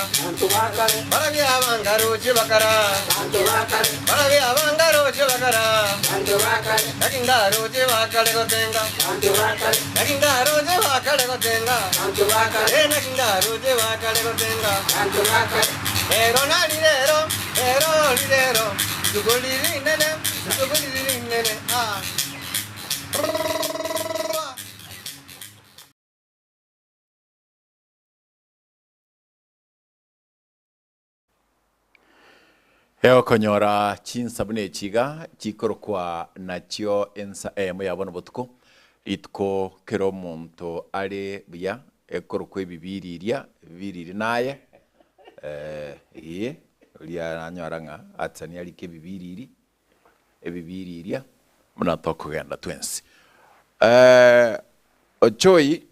Barabwo abangaroche bakara, Barabwo abangaroche bakara, Naki ngaroche bakare gotenga, Naki ngaroche bakare gotenga, Eh, naki ngaroche bakare gotenga. Rero nari rero, rero rirero, rituko riri rinene, rituko riri rinene, ah. Rrrr. Egokonyora chinsa buna echi iga chikorokwa nachio ensa eyemo ya bono botuko, rituko kera omonto are buya, ekorokwa ebibiriria, ebibiriri naye eh, oria nanyora ng'a atsani arike ebibiriri, ebibiriria buna tokogenda twensi. Ochoi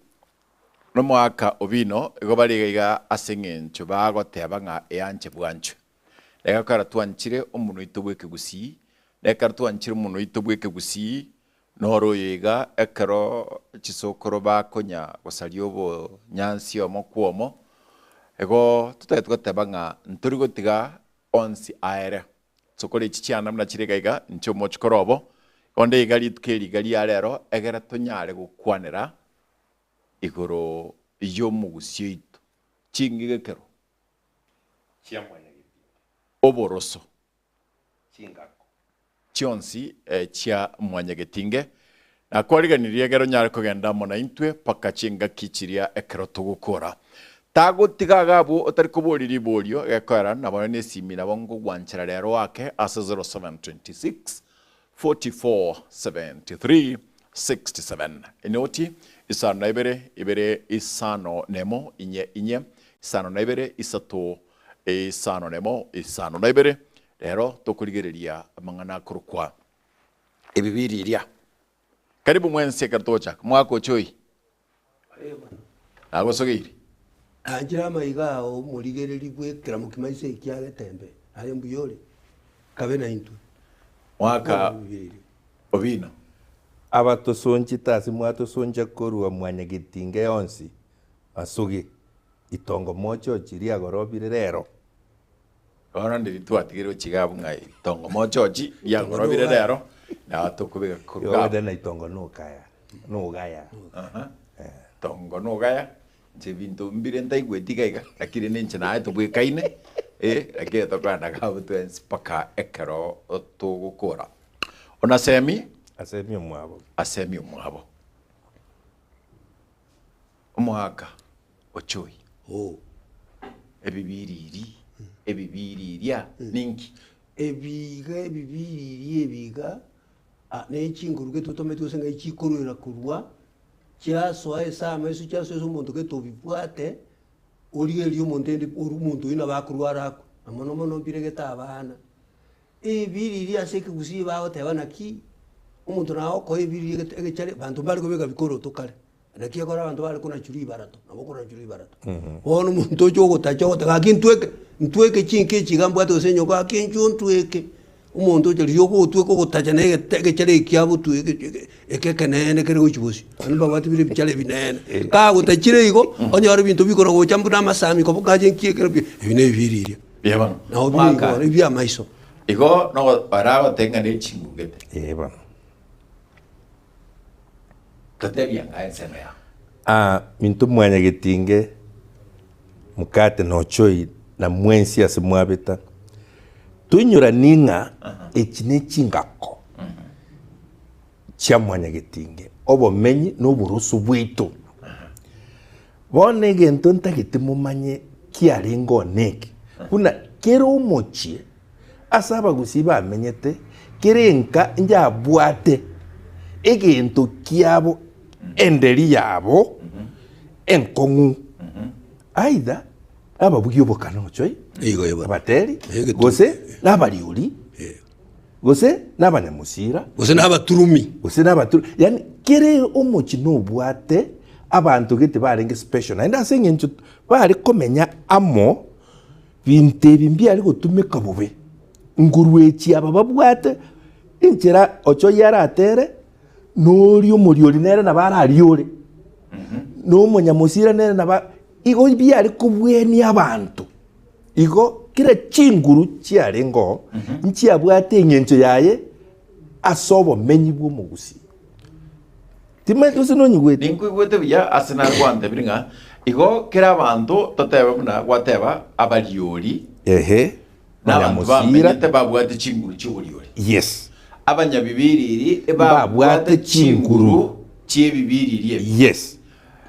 nomoaka obino igo bare iga iga ase eng'encho bagoteba ng'a eanche bwanchwe. Na egekogera twanchire omonwa oito bw'ekegusii, na ekero twanchire omonwa oito bw'ekegusii, noro oyo iga ekero chisokoro bakonya gosaria obonyansi omo kwa omo, igo totagete goteba ng'a ntori gotiga onsi aere. Sokoro echi chiana buna chire iga iga, inche omochokoro obo, onde iga rituko eri iga ria rero, egere tonyare gokwanera igoro y'omogusii oito, ching'igekero chia mwanyagetinge, oboroso, chingako. Chionsi chia mwanyagetinge. Nakwariganirie egere onyare kogenda amo naintwe mpaka chingaki chiria ekero togokora. Tagotiga iga abwo otari koboria riborio gekoera nabo nesimi nabo ngogwanchera rero oake ase 0726 44 73 67 Enoti isano na ibere ibere isano nemo inye inye isano na ibere isato isano nemo isano na ibere Rero tokorigereria amang'ana akorokwa ebibiriria. Karibu mwensi ekero togochaka. Omogaka Ochoi, nagosogeiri. Anchera amaiga ao omorigereria bw'ekeramo kimaiso ekia getembe, aye mbuya ore, kabe naintwe. Mwaka Obino. Abatosonchete ase mwatosoncha korwa mwanyagetinga yonsi, masoge, itongo mochochi riagorobire rero. Bono ndiri twatigeirwe chigabu ng'a itongo mochochi riagorobire rero, nabo tokobeka korwa Igo abwo. tena itongo nokaya, nogaya. Aha, itongo nogaya, inche ebinto mbire ntaigweti iga iga, lakini ninche naye tobwekaine, eh, lakini tokoenda iga abwo twensi mpaka ekero togokora. Onasemi, Asemi omwabo. asemi omwabo, omogaka Ochoi. Oo. Ebibiriri, ebibiriria ninki? Ebiiga ebibiriri ebiiga ah, ne chinguru gete otometi gose ng'ai chikorwera korwa, chiasoa ase amaiso chiasoa ase omonto gete obibwate, origererie omonto ende oru omonto oyio nabo akorwara akwe, na mono mono mbiregete abana. Ebiriri ase ekegusii bagoteba naki, omonto nagokoa ebiriri egete egechare, banto mbare kobeka bikoroto kare. Naki ekero abanto bare konachwa ribarato, nabo okonachwa ribarato. Bono omonto ocha ogotacha ogoteba gaki ntweke, ntweke chinka echi iga mbwate gose enyomba gaki inchuo ntweke. Omonto ocha riria ogotweka ogotacha na egete egechara ekiabo otweke eke eke ekeneene kere gochia bosio. Naende mbabwate bire ebichara ebineene. Kagotachire igo, onyore ebinto bikona gocha buna amasami koboka ache nki ekero pi, ebi na ebiriria. Buya bono. Nabo bire igo Mwaka. bono, ebi amaiso. Igo nogo baragotebie ng'a ne chingugete. Ee bono. Totebia ng'a ensemo yao. Aa, minto mwanyagetinge, mokate na ochoi, na mwensi ase mwabeta, toinyoranie ng'a echi ne chingako chia mwanyagetinge, obomenyi na oboroso bwaito. Bono egento ntagete momanye kiarenge one eke, buna kera omochie ase abagusii bamenyete, kera enka njabwate egento kiabo, enderi yabo enkong'u, either nababugia obokano ochoi, Igo igo. abateri, Egetu- gose nabariori, gose nabanyamosira, Gose nabaturumi. gose nabaturu, yaani kera omochie nobwate abanto gete barenge special, naende ase eng'encho bare komenya amo, Binto ebi mbiare gotumeka bobe. Nguru echi aba babwate enchera ochoyia aratere, noria omoriori nere nabo arariore, na omonyamosira nere nabo igo biare kobwania abanto. Igo kera chinguru chiarenge oo, nchiabwate eng'encho yaye ase obomenyi bw'omogusii. Timanyeti gose nonyigwete. Ninkoigwete buya ase nagwantebirie ng'a igo kera abanto totebe buna gwateba abariori, Ehe, na abanto Nyamosira. bamenyete babwate chinguru chi'oboriori. Yes. Abanyabibiriri Mbabwate ebabwate chinguru. chinguru chi'ebibiriri ebi. Yes.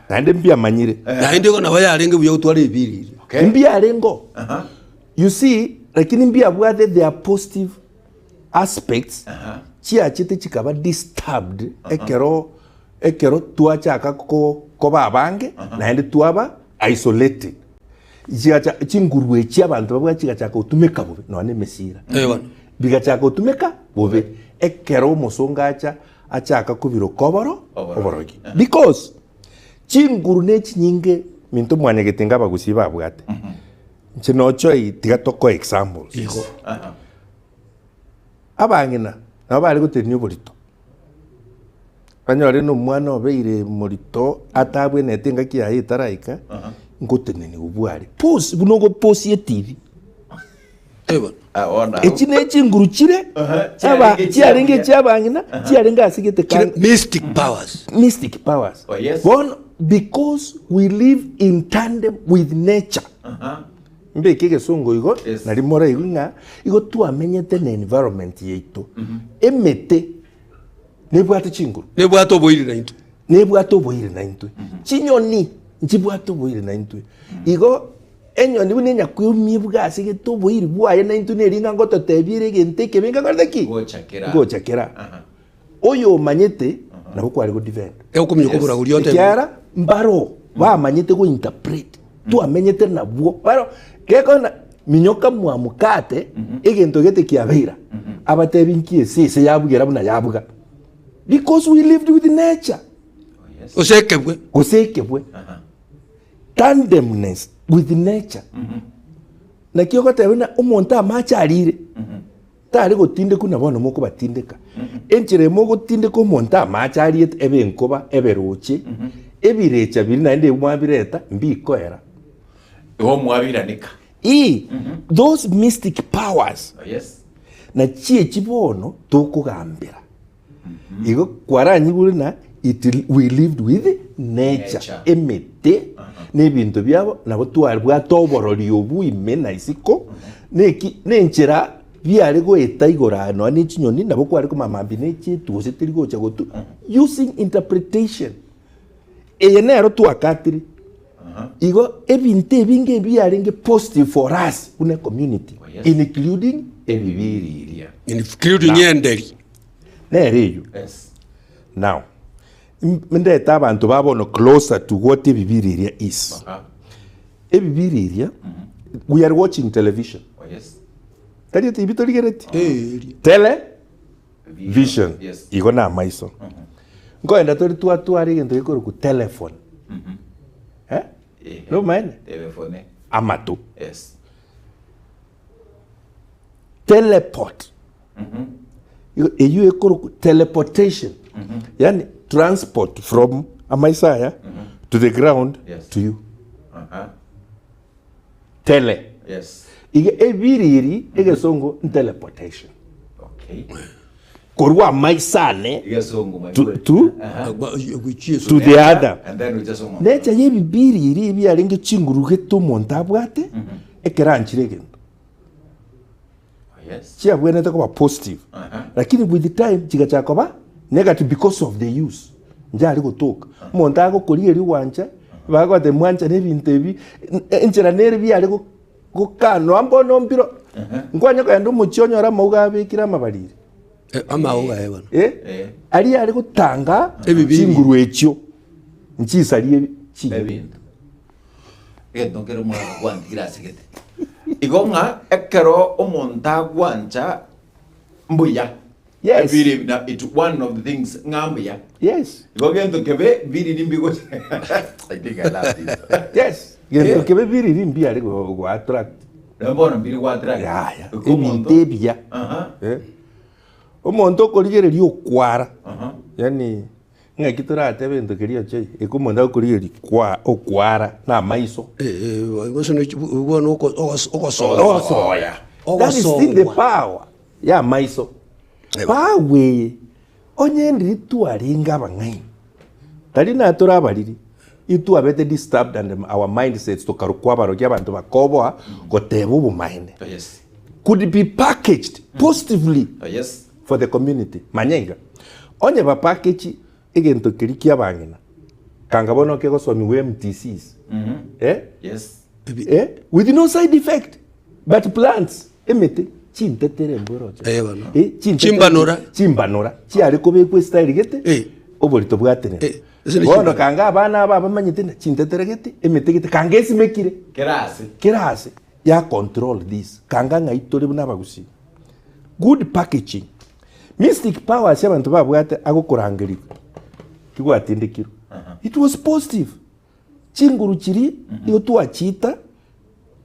Naende mbiamanyire. Naende igo nabo yarenge buya gotwara ebiriri. Okay. Mbiarenge. Aha. You see, lakini mbiabwate their positive aspects chiachete chikaba disturbed ekero ekero twachaka ko koba abange naende twaba isolated. Chigacha chinguru echi abanto babwate chigachaka gotumeka bobe nonya na emesira. Eh, bono. Bigachaka gotumeka bobe ekero omosongo acha achaka kobiroka oboro Oborogi. oborogi. Because chinguru ne chinyinge minto mwanyagete inga abagusii babwate. Inche nochoi tiga tokoe examples. Igo. Abang'ina nabo bare gotenenia oborito, banyore na omwana obeire morito atabwenerete engaki yaye etaraika, ngoteneniwa bware pause buna ogoposia etibi. Eh, bono. Ah, bono abwo. Echi ne chinguru chire aba Chiarenge chiarenge chiabuya. chia abang'ina chiarenge ase gete Chire kan- mystic powers. mystic powers. Oh, yes. Bono because we live in tandem with nature. Mbeke egesongo igo, Yes. nari moraigwe ng'a igo twamenyete na environment yaito. Emete nebwate chinguru, Nebwate oboiri naintwe. nebwate oboiri naintwe. Chinyoni nchibwate oboiri naintwe. Igo enyoni buna enyakoumia bwasegete oboiri bwaye naintwe neri ng'a ngototebia ere egento ekebe nkakorete ki? Gocha kera. Ngocha kera. Oyomanyete nabo kware go defend. Egokominyoka oboragori otebe. Ekiagera mbaro bamanyete go interpret twamenyete nabwo baro gekona minyoka mwamukate egento gete kiabeira abatebi nki esese yabugera buna yabuga because we lived with nature Gose ekebwe. gose ekebwe tandemness with nature naki ogoteba buna omonto amache arire Tari gotindekwa na bono mokobatindeka. Enchera emo ogotindeka omonto amache ariete ebe enkoba, ebe roche, ebirecha biria naende ebi mwabireta mbikoera. Igo mwabiranika. Ii, those mystic powers Oh, yes. nachio echi bono tokogambera. Igo kwaranyigure na it we lived with nature, Nature. emete na ebinto biabo nabo twabwate oborori obwo ime na isiko neki nenchera biare goeta igoro aa nonya ne chinyoni nabo kware komama mambia ne chietwe gose teri gocha gotwa using interpretation. Eye nero twakatire igo ebinto ebinge ebiarenge positive for us buna ecommunity Oh, yes. including ebibiriria. Including enderi. Nere eyio. Yes. Now, m- ndete abanto ba bono closer to what ebibiriria is. Aha. Ebibiriria, we are watching television. Oh, yes. Tari etibi torigereti? Eria. Tele vision. Yes. Igo na amaiso. Nkoenda tori twatwara egento gekorokwa telephone. Eh? Eh. Nomaene? Telephone. Amato. Yes. Teleport. Igo eyio ekorokwa teleportation. Yaani transport from amaiso aya to the ground Yes. to you. Aha. Tele. Yes. Iga ebiriri egesongo nteleportation. Okay. Korwa amaiso ane Egesongo my to, boy. to, to the other. And then we just Necha y'ebibiriri ebiarenge chinguru gete omonto abwate ekero anchire egento. Oh, yes. Chiabwenerete koba positive. Lakini with the time chigachaka koba negative because of the use. Nchari gotoka. Omonto agokorigeria gwancha, bagoteba mwanchane ebinto ebi, enchera nere biare go- gokanwa mbono mbiro. Nkwanye kogenda omochie onyore amauga abekire amabariri. Amauga aye bono. Eh? Eh. Aria are gotanga Ebibiri. chinguru echio nchisarie chinguru. Ebinto. Egento nkere omogaka gwantigire asegete. Igo ng'a ekero omonto agwancha mbuya. Yes. Ebire ebi na it one of the things ng'a mbuya. Yes. Igo gento kebe biriri mbigo I think I love this. Yes. Gento Yeah. kebe biriri mbiare go go attract. Nabo bono mbiri go attract. Yaya. Igo omonto- Ebinto ebiya. Aha. Eh. Omonto okorigereria okwara. Aha. Yaani. Ng'aki toratebe egento keria ochoi, eke omonto agokorigereria kwa okwara na amaiso. Gose ne chi- bono oko- ogos- ogosoa. Ogosoya. That is still the Ogosogwa. power ya amaiso. Power eye, onye ndiri twarenge abang'aini, tari natore abariri, itwabete disturbed and our mindsets tokarokwa abarogi abanto bakoboa goteba obomaene. Oh, yes. Could be packaged positively. Oh, yes. For the community. Manya iga, onye ba package egento keria kia abang'ina, kanga bono kegosomiwa MTCs, eh? Yes. Eh? With no side effect, but plants, emete, chintetere mboroche. Eh, bono. Eh, chintetere- Chimbanora. Chimbanora. Chiare kobekwa estyle gete, Eh. oborito bwatenena. Eh, ase ne Bono chimbanora. kanga abana aba abamanyete na chintetere gete, emete gete, kanga esimekire. Kerase. Kerase, ya control this. Kanga ng'ai tore buna abagusii. Good packaging. Mystic powers abanto babwate agokorangerigwa kigwatindekirwe. It was positive. Chinguru chiria igo twachiita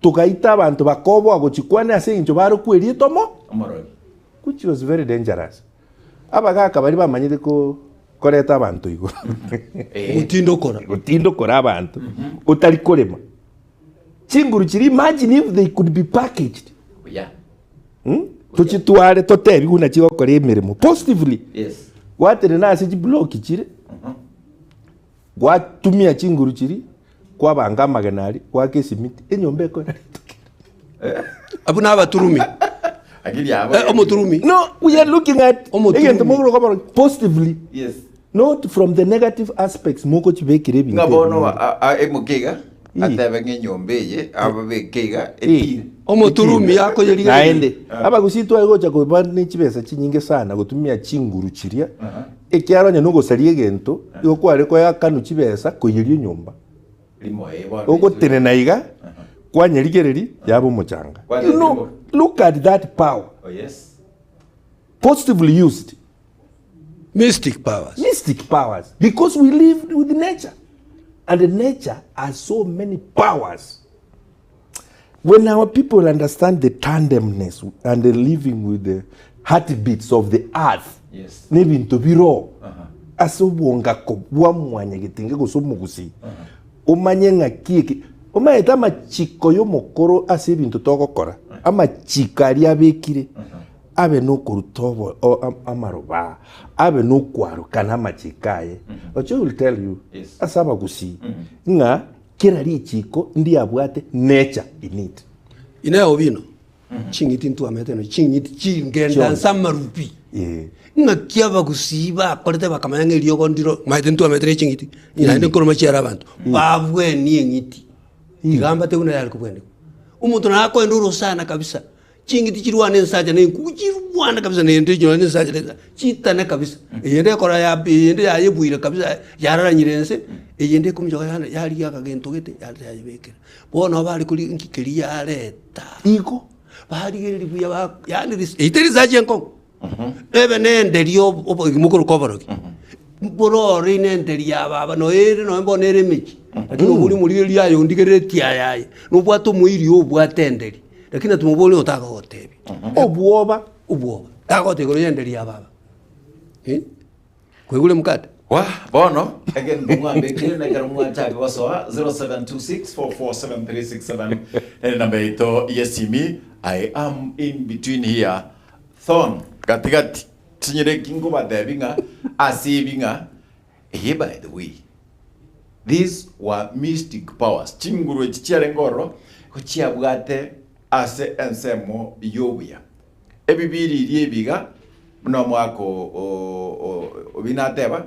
togaita abanto bakoboa gochikwana ase eng'encho barokwa erieta omo Omorogi. which was very dangerous. Abagaka baria bamanyete ko koreta abanto igoro. Gotindokora. Gotindokora abanto otari korema. Chinguru chiria imagine if they could be packaged. Buya. Hmm? Tochitware totebi buna chigokora emeremo positively. Yes. Gwatenena ase chibloki chire. Gwatumia chinguru chiria, kwabanga amagena aria, gwaka esimiti, enyomba ekora rituko eri. Abwo na abaturumi. Akili abo. Eh, omoturumi. No, we are looking at Omoturumi. egento mogoroka baro positively. Yes. Not from the negative aspects mokochibekera ebinto Ng'a bono ebinge. a- a- emoke iga Ii. atebe ng'a enyomba eye ababeke iga Ii. etire. Omoturumi akoyerigereria. Naende abagusii tware gocha koba ne chibesa chinyinge sana gotumia chinguru chiria ekiagera onye nogosaria egento igo kware koyakanwa chibesa koiyeria enyomba. Rimo eye bono Ogotenena iga kwanyerigereria yaba omochanga. You know, look at that power Oh yes. positively used. Mystic powers. Mystic powers because we live with nature and nature has so many powers. When our people understand the tandemness and the living with the heartbeats of the earth Yes. nebinto biro ase obongako bwa mwanyagetinge gose omogusii omanye ng'aki eke omanyete amachiko y'omokoro ase ebinto togokora amachiko aria abekire Abe nokoruta obo, o, am- amaroba, abe nokwaroka namachiko aye. Oche will tell you, Yes. ase abagusii, ng'a kera richiko ndiabwate nature in it. Inee Obino, ching'iti ntwamete nonya ching'iti chingenda Chionsi. nse amarubi. Eh. Ng'aki abagusii bakorete bakamanya ng'a eriogo ndiro, maete ntwamete ne ching'iti, naende nkoroma chiare abanto, babwenie eng'iti. Tiga mbate buna yare kobwenigwa. Omonto naye akoenda orosana kabisa, Ching'iti chirwane ensacha na enkugu chirwane kabisa na ende nonya ensacha na ensacha chitane kabisa. Eyende ekora ya eyende yayebuire kabisa yararanyire ense, eyende ekomichoka yana yarigia akagento gete yareta yayebekera. Bono nabo bare koria nki keria yareta. Igo. Barigereria buya ba yaani ris eyio teri risacha enkong'u, ebe na enderi obo obogima okoroka oborogi, mborore ine enderi ya baba noyo ere nonya bono ere emechie, lakini obori omorigereria aye ondigereretie aye aye, nobwate omoiri obwate enderi. Lakini natimobori onye otagogotebia. Obwoba. Obwoba. Tagogotebia igoro y'enderi ya baba. Eh? Kwaigure mokate? Wa, bono egento mwambekire na ekero mwachaka gosoa 0726447367 ere namba yaito yesimi I am in between here thorn gatigati tinyire ki nkobatebi ng'a ase ebi ng'a eye by the way These were mystic powers, chinguru echi chiarenge ororo igo chiabwate ase ensemo y'obuya. Ebibiriri ebi iga, buna omwaka o binateba,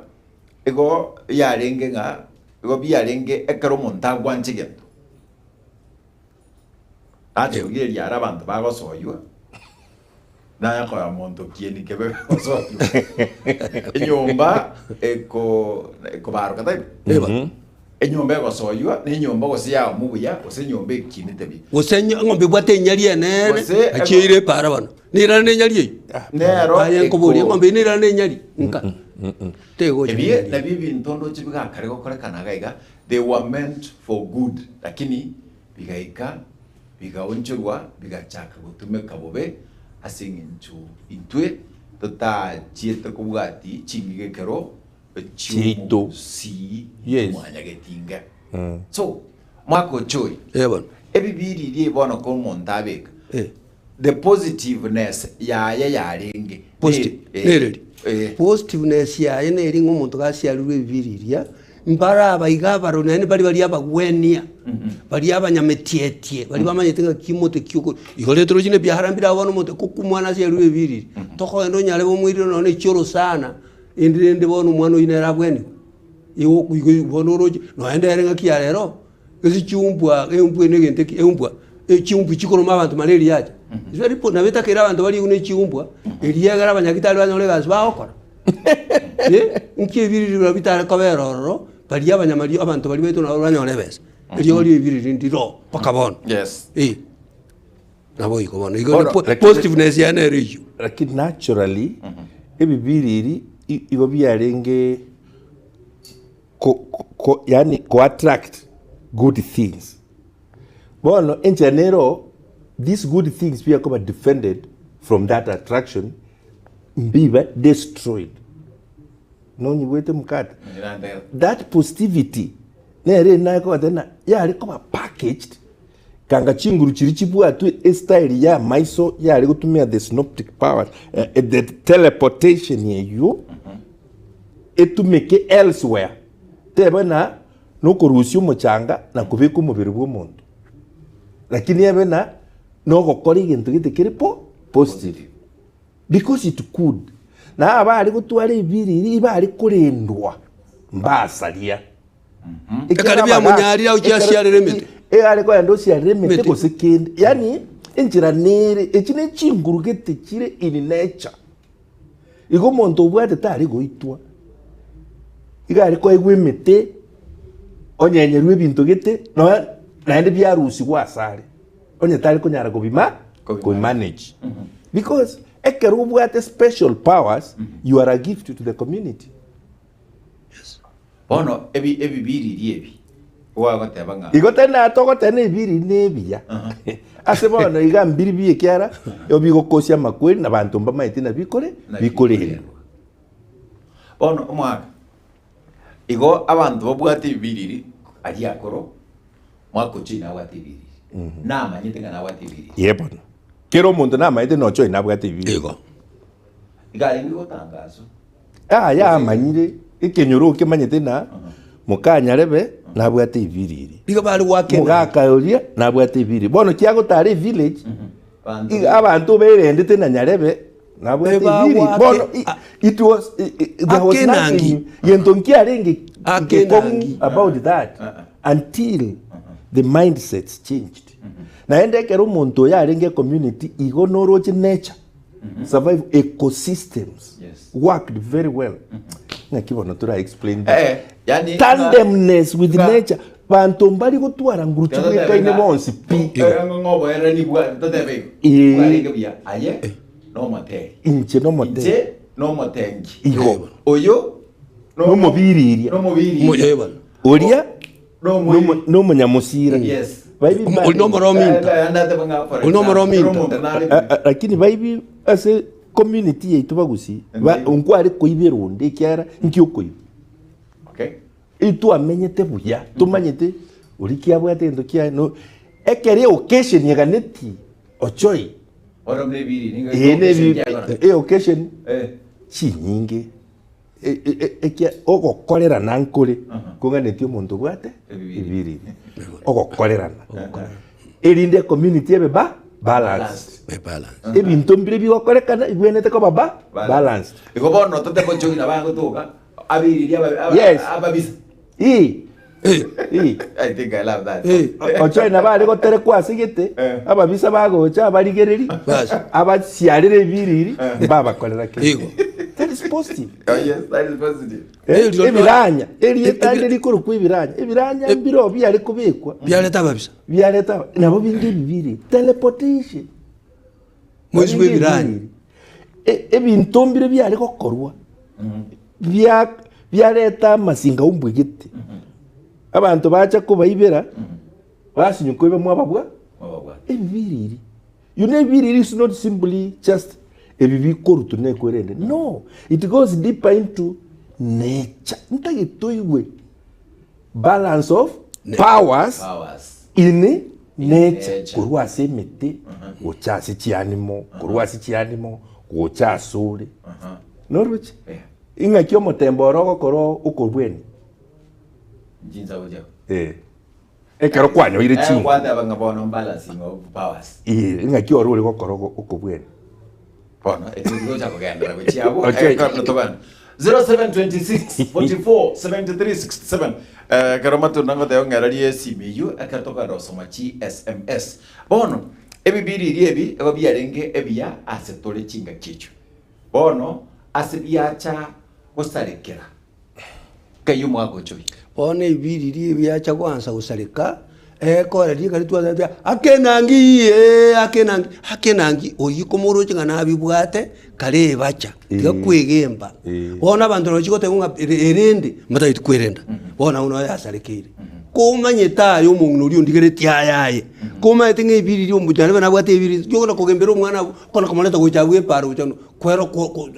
igo yarenge ng'a igo biarenge ekero omonto agwancha egento. Nache korigereria are abanto bagosoywa, naya koya monto kieni kebe gosoywa. Enyomba eko ekobaroka taibo? Eba. Enyomba egosoywa na enyomba gose yaoma buya gose enyomba ekinete buya. Gose enye- eng'ombe ebwate enyari enene, Gose achie eire epaara bono. Neirana na enyari eyio? Nero Aye nkoboria, eko- eng'ombe eyio neirana na enyari? Nka. Tegocha Ebi enyari. nabio ebinto ndoche bigakare gokorekana iga iga, they were meant for good lakini Bigaika, bigaonchorwa, bigachaka gotumeka bobe, ase engencho intwe totachiete kobwati chingige ekero Chiaito. chi'omogusii Yes. mwanyagetinga. So, mwaka ochoyo, Eh bono. ebibiriri ebi bono ko omonto abeka, Eh. the positiveness yaye yarenge Positive, ne- nereri. eh, Positiveness yaye neri ng'a omonto gasiarirwe ebibiriria, mbare aba iga abarori naende mbari baria abagwenia, baria abanyametietie, baria bamanyete ng'a ki mote ki oko igo rero torochi na ebiahara mbire abwo bono omonto ko omwana asiarirwe ebibiriri, tokogenda onyare bomoirire nonye na echioro sana, ende rende bono omwana oyio nere abweniwe. Igo igo bono oroche, nonye nere ng'aki ya rero, Ase chiumbwa, eumbwa ere negento eke, eumbwa, echiumbwa chikoroma abanto malaria yacha. It's very po nabo etakeire abanto bariigwe ne chiumbwa, erio egere abanyagitari banyore egasi bagokora. Eh, nki ebiriri biria bitare kobera ororo, baria abanyamario abanto baria baito nabo banyore ebesa. Eriogo ria ebiriri ndiro mpaka bono. Yes. Eh, nabo igo bono, igo Bono, po lakini- positiveness yaye nere eyio. Lakini naturally, ebibiriri i- igo biarenge ko, ko, yaani ko attract good things. Bono enchera nero these good things biakoba defended from that attraction mbiba destroyed. Nonyigwete mokate? That positivity nere nakoba tena yare koba packaged kanga chinguru chiria chibwatwe estyle ya amaiso yare gotumia the synoptic powers eh, the teleportation eywo etumeke elsewhere, tebe ng'a nokorusia omochanga na kobeka omobere bw'omonto, lakini ebe ng'a nogokora egento gete kere po positive because it could. Na abare gotwara ebiriri ibare korendwa mbasaria. Ekero biamonyarire agochia asiarere emete. Egare kogenda osiarere emete Emete. gose kende, yaani enchera nere, echi ne chinguru gete chire in nature. Igo omonto obwate tari goitwa, iga are koegwa emete, onyenyerwe ebinto gete, nonya naende biarusigwa asare, onye tari konyara kobima kobimanage. Because ekero obwate special powers, you are a gift to the community. Bono ebi ebibiriri ebi gwagoteba ng'a Igo tari naye togoteba na ebiriri nebiya. Ase bono iga mbiri biya ekiara igo bigokosia amakweri na banto mbamaeti na bikore Naki bikorendwa. Bono omwaka igo abanto babwate ebibiriri aria akoro mwaka ochio nabwate ebibiriri namanyete ng'a nabwate ebibiriri Ye bono. Kera omonto namaete nocha oye nabwate ebibiriri. Igo. Iga arenge gotangaswa. Aya amanyire ekenyoro okemanyete na mokanyarebe nabwate ebiriri. Nigo bare goaka enani. Mogaka oria nabwate ebiriri. Bono kiagotara evillage Banto iga abanto berendete na nyarebe nabwate ebiriri. Ebagoake- Bono i- it was i- i- there was Ake nothing enangi. gento nkiarenge Ake gekong'u enangi. about that until the mindsets changed. Naende ekero omonto oyo arenge ecommunity igo noroche nature Survive ecosystems Yes. worked very well. Ng'aki bono tora explain this. Eh, yani Tandemness with Nga- nature. Banto mbari gotwara nguru chibwekaine bonsi pi. ng'oboerani bwa totebe igo Eh. bwarenge buya aye nomoteri Inche nomoteri. inche nomotengi Igo. oyo Nomobiriria. nomobiriria Eh, bono. Oria Nomoiri. nomo- nomonyamusira. Yes. Baibi Omo- ori nomorominto. Ori nomorominto. Lakini baibi ase community yaito bagusii ba nkware koibera onde ekiagera nki okoiba. Okay. Itwamenyete buya tomanyete oria kiabwate egento kiaye no ekero eoccasion eganeti ochoi Oro nebiri nigo eye nebi kiagora. eoccasion Eh. chinyinge E- e- e- ekia ogokorerana nkore kong'anetie omonto obwate Ebibiriri. ebiriri ogokorerana erinde ecommunity ebe ba balanced Be balanced. ebinto mbire bigokorekana ibwenerete koba ba balanced Igo bono totebe ochogi nabo agotoka abiriri aba- aba- Yes. ababisa. Ii. Eh. Ii. I think I love that. Eh. Ochoe nabo are goterekwa ase gete Eh. ababisa bagocha abarigereri Bas. abasiarere ebiriri mbabakorera kende. Igo. That is positive. Oh, yes, that is positive. Eh, Eh, riro- ebiranya erieta Eh, ande rikorokwa ebiranya ebiranya mbiro biare kobekwa Biareta ababisa. biareta aba- nabo binge ebibiri teleportation Mwezi bwa ebiranya. E- ebinto mbire biare gokorwa bia biareta amasinga ombwegete abanto bacha kobaibera basinywa koiba mwababwa Mwababwa. ebibiriri you know ebibiriri is not simply just ebi bikorutwa nekwerende no it goes deeper into. Nature. Ntagete oigwe balance of powers Powers. in nature Nature. korwa ase emete gocha ase chianimo korwa ase chianimo gocha ase ore noroche Yeah. ing'aki omotembe oro ogokora okobweni Chinsago chiao. Eh. Ekero kwanyoire Eh, chinguru. gwateba ng'a bono balancing of powers. Ee, ing'aki oro ore gokora ogo- okobwenia. Bono ekio gocha kogenderera gochia abwo. Okay. Eh, kabla tobana. 0726 44 73 67 eh, ekero matunda ngoteba ng'erarie esimi eyio ekero tokogenda gosoma chi sms bono ebibiriri ebi igo biarenge ebiya ase tore chingaki echio bono ase biacha gosarekera Nkai omwaka ocha oyio. Bono ebiriri ebiacha goansa gosareka, ekore riika ritwatebia akenangi ee akenangi akenangi oyio komoroche ng'a nabibwate kare ebacha tiga kwegemba. Bono abanto nabo chigoteba ng'a ere erende mbatageti kwerenda, bono abwo nabo yasarekeire. Komanyete aye omong'ina oria ondigeretie aye aye, komanyete ng'a ebiriri omochando nebe nabwate ebiriri, kona kogembera omwana abwo, kona komoreta gocha abwo epara gocha kwero ko ko.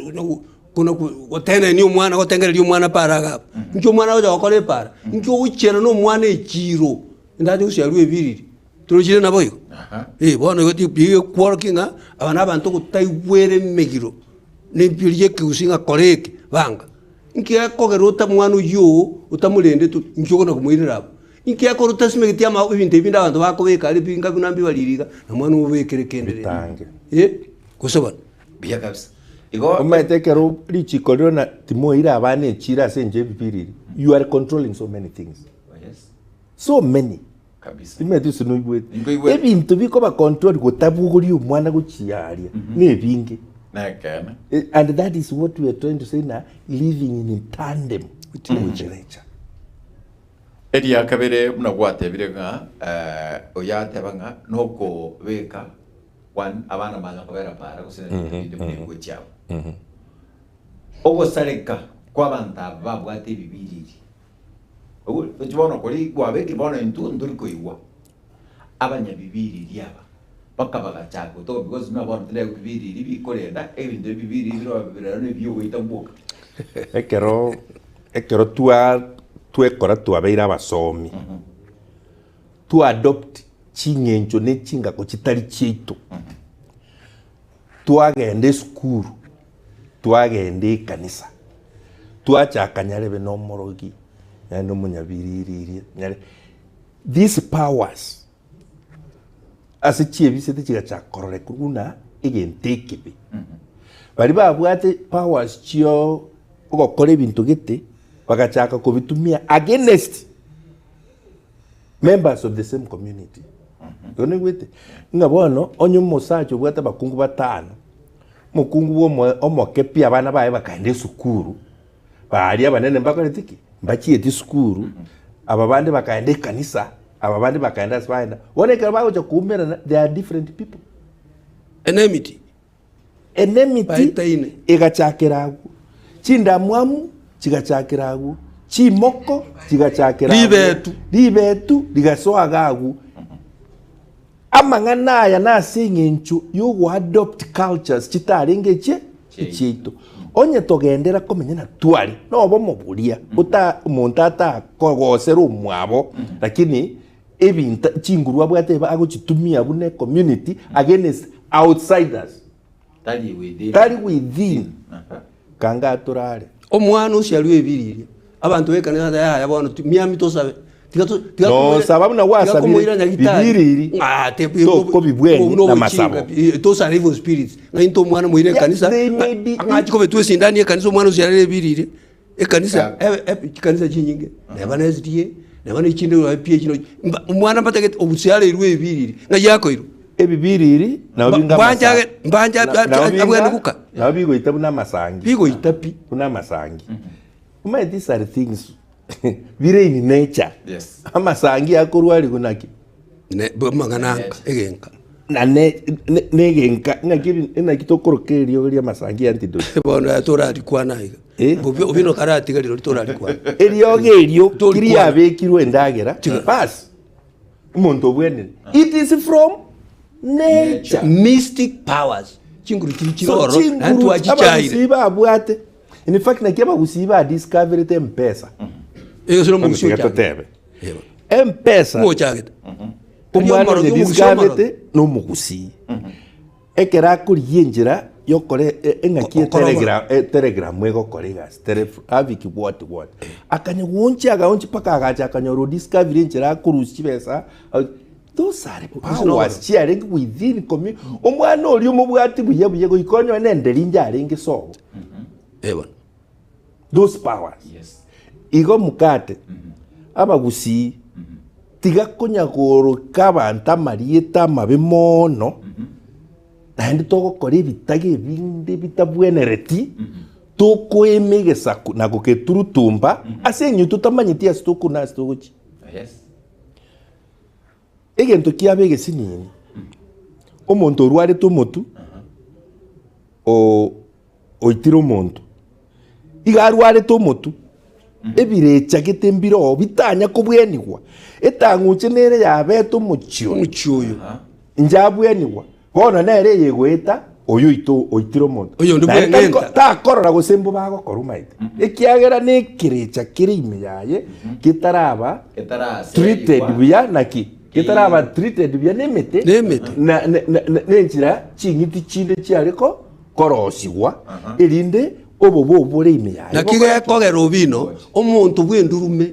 Buna gotenenia omwana, gotengereria omwana para iga abwo. Inki omwana agocha gokora epara? Inki ogochiera na omwana echiiro, endache gosiarwa ebiriri. Torochire naboigo? Eh, bono igo ti ekworokia ng'a aba na abanto ogotaigwera emegiro, na ebiori bia ekegusii ng'a kora eke, banga. Inki gekogera ota mwana oyio oo, otamorendeti inki okona komoirera abwo? Inki gekogera otasimegeti ama ebinto ebi binde abanto bakobeka are binga buna mbibariri iga, na mwana obekere kende rende. Bitange. Eh, gose bono. Buya kabisa. Igo Omanyete ekero richiko rire na timoira abana echiro ase enchera ebibiriri, you are controlling so many things. Yes. So many. Kabisa. Timanyeti gose noigwete. Nkoigwete. Ebinto bikoba control gotabogoria omwana gochia aria nebinge. Nekeene. Eh, And that is what we are trying to say na living in tandem with nature. Eria kabere buna gwatebire ng'a eh, oyateba ng'a nokobeka One, abana mbanya kobera para gose ebinto binde buna ebigo chiabo. Ogosareka kw'abanto aba babwate ebibiriri, obo tochi bono kori kwabekire bono intwe ntori koigwa, abanyabibiriri aba mpaka bagachaka gotoka because buna bono tore ebibiriri bikorenda ebinto ebibiriri bire birero na ebiogoita bwoka. Ekero ekero twa twekora twabeire abasomi, twa adopt ching'encho ne chingako chitari chiaito, twagenda esukuru, twagenda ekanisa, twachaka nyarebe na omorogi, nyarebe na omonyabiririria, nyarebe these powers ase chiebisete chigachaka kororeka buna egento ekebe. Baria babwate powers chio ogokora ebinto gete, bagachaka kobitumia against Members of the same community. Igo noigwete? Ng'a bono onye omosacha obwate abakungu batano, omokungu bwa omo omoke pi abana baye bakaenda esukuru, baria abanene mbakoreti ki? Mbachieti esukuru, aba bande bakaenda ekanisa, aba bande bakaenda ase bagenda. Bono ekero bagocha koumerana, they are different people. Enmity. Enemiti Baetaine. egachakera agwo, chindamwamu chigachakera agwo, chimoko chigachakera agwo, Ribetu. ribetu rigasoa iga agwo. Amang'ana aya nase eng'encho yogoadopt cultures chitarenge echie echiaito. Onye togendera komenya na tware nobomo boria ota omonto atakogosera omwabo lakini ebinto chinguru abwate ebe agochitumia buna ecommunity against outsiders Tari within. tari within kanga torare. Omwana osiarwe ebiriria, abanto b'ekanisa bateba yaya bono ti miami tosabe, tiga to tiga No saba buna tiga gwasabire komoira nyagitari bibiriri, ng'a te tokobibweni obwo na nobochinga masabo. pi, tosare evil spirits, ng'a into omwana moire Yeah, ekanisa, they may be- ng'a achie kobetwa esindani ekanisa omwana osiarere ebiriri, Ekanisa ebe ebe chikanisa chinyinge, neba na SDA, neba na echinde neba PH no mba omwana mbatagete obusiareirwe ebiriri, ng'ai akoirwa? Ebibiriri nabo Mba- binga mbancha amasa- age- mbancha na- a- nabo a- binga- abwene guka. nabo bigoita buna amasangi Bigoita pi. buna amasangi omanyete these are things bire in nature Yes. amasangi akorwa arigwe naki Ne amang'ana anga egenka. Na ne ne negenka ng'aki ebi naki tokoroka eriogo ria amasangi antidote. Bono aya torarikwana iga. Eh? Obi obino karatiga rirorio torarikwana. Eriogo erio Torikwana. kiriabekirwe endagera bas omonto obwenire it is from nature. Mystic powers. Chinguru chiri chire So ororo naende chinguru twachichaire. abagusii babwate. In fact naki abagusii ba discoverete mpesa. Egese nomogusi Tiga ochagete. totebe. Eba. Mpesa Ng'o ochagete? omwana Omorogi, onye omogusi omorogi. discoverete nomogusii. Ekero akorigia enchera yokora eng'aki Okorobora. etelegram etelegram egokora egasi tele aviki what what. Akanya goonchia agaonchia mpaka agacha akanyora odiscovery enchera akorusia chibesa those are powers chiarenge within commu omwana oria omobwati buya buya goika onyore na enderi inche arenge sobo. Eh bono. Those powers. Yes. Igo mokate, abagusii, tiga konya koroka abanto amarieta amabe mono, naende togokora ebitaga ebinde bitabwenereti, tokoema egesaku na goketurutumba ase eng'encho totamanyeti ase tokona ase togochia. Yes. Egento kiaba egesinini, omonto orwarete omotu, o oitire omonto, iga arwarete omotwe, ebirecha gete mbire oo bitanya kobwenigwa, etang'uche nere yabete omochie oyo, Omochie oyo. inche abwenigwa, bono nere eyegoeta oyo oito oitire omonto. Oyonde Naende tari ko- bweng'enta. takorora gose mbobe agokora omanyete, ekiagera na ekerecha kere ime yaye getaraba treated buya naki getaraba treated buya nemete Nemete. na- na- na- na- nenchera ching'iti chinde chiare ko korosigwa, erinde obobe obwo bore ime yaye Naki bokore ki? gekogera obino, omonto bw'endurume,